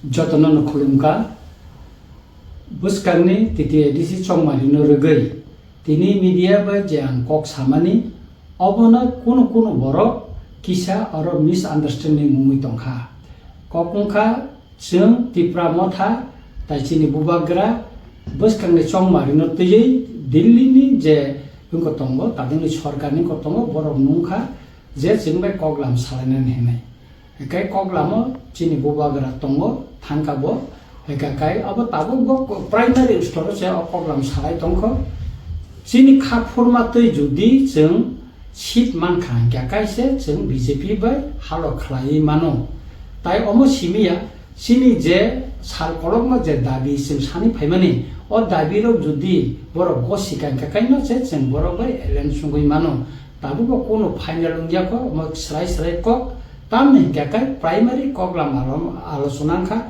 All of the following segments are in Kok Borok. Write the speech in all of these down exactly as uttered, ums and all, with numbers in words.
Jotono no khulumkha. Bwskangni T T A D C chongmarino rwgwi tini media bai je ang kok samani, obono kunu kunu borok kisa oro misunderstanding wngwi tongkha. Kok wngkha, chwng Tipra Motha tai chini bubagra bwskangni chongmarino twiwi Delhi ni je wngkha tongo, tabukni sorkarni wngkha tongo, borok nungkha je chwng bai koklam salainani hinwi. Hinkhe koklamo chini bubagra tongo, thangkha bo. Hinkhe kai abo tabuk bo primary store se o koklam salai tongkho. Chini kha phurma twi judi chwng seat mankha hinkhe kaise chwng B J P bai halo khlaiwi mano. Tai omo simiya chini je sal kolokma je dabi chwng sani phaimani, o dabi rok judi borok gosika hinkhe kaino se chwng borok bai alliance wngwi mano. Tabukbo kunu final wngya kho, omo srai srai kok. Tamni hinkhe kai primary koklam alo-, alochona wngkha.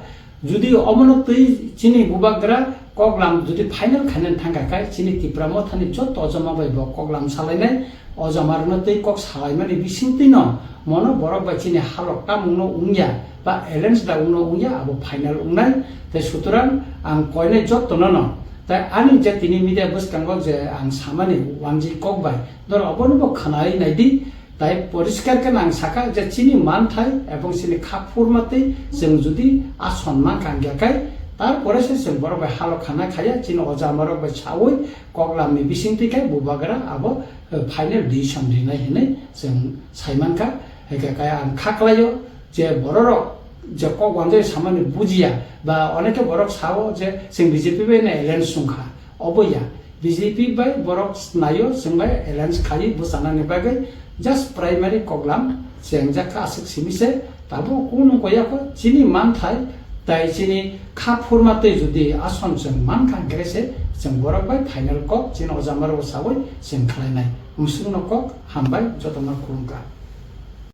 Judi omono twi chini bubagra koklam judi final khainani thangkha kai, chini Tipra Mothani joto ojama bai bo koklam salainai, ojama rwna twi kok salaimani bisingtwino mono borok bai chini halok tamungno wngya, ba alliance da wngno wngya, abo final wngnai. Tai sutorang ang koinai jotono no, tai ani je tini media bwskango je ang samani wanjwi kok bai, doro obono bo khwnai naidi. Tai poriskar khe nang sakha je chini manthai ebong chini kha phurma twi chwng judi ason mankha hinkhe kai, tarpore se chwng borok bai halok khana khaya, chini oja amarok bai sawi koklamni bisingtwi kai bubagra abo, eh, final decision rinai hinwi chwng saimankha. Hinkhe kai ang kha klaio je bororok je kok wanjwi samani bujiya, ba onekhe borok sao je chwng B J P bai no alliance wngkha, obo ya. B J P bai borok naio chwng bai alliance khaiwi bwchanani bagwi just primary koklam chengjak kha aswk simi se, tabuk kunu koya kho chini manthai tai chini kha phurma twi judi ason chwng mankha hinkhe se chwng borok bai final kok chini oja amarok sawi chwng khlainai. Mwswkno kok hambai jotono khulumkha.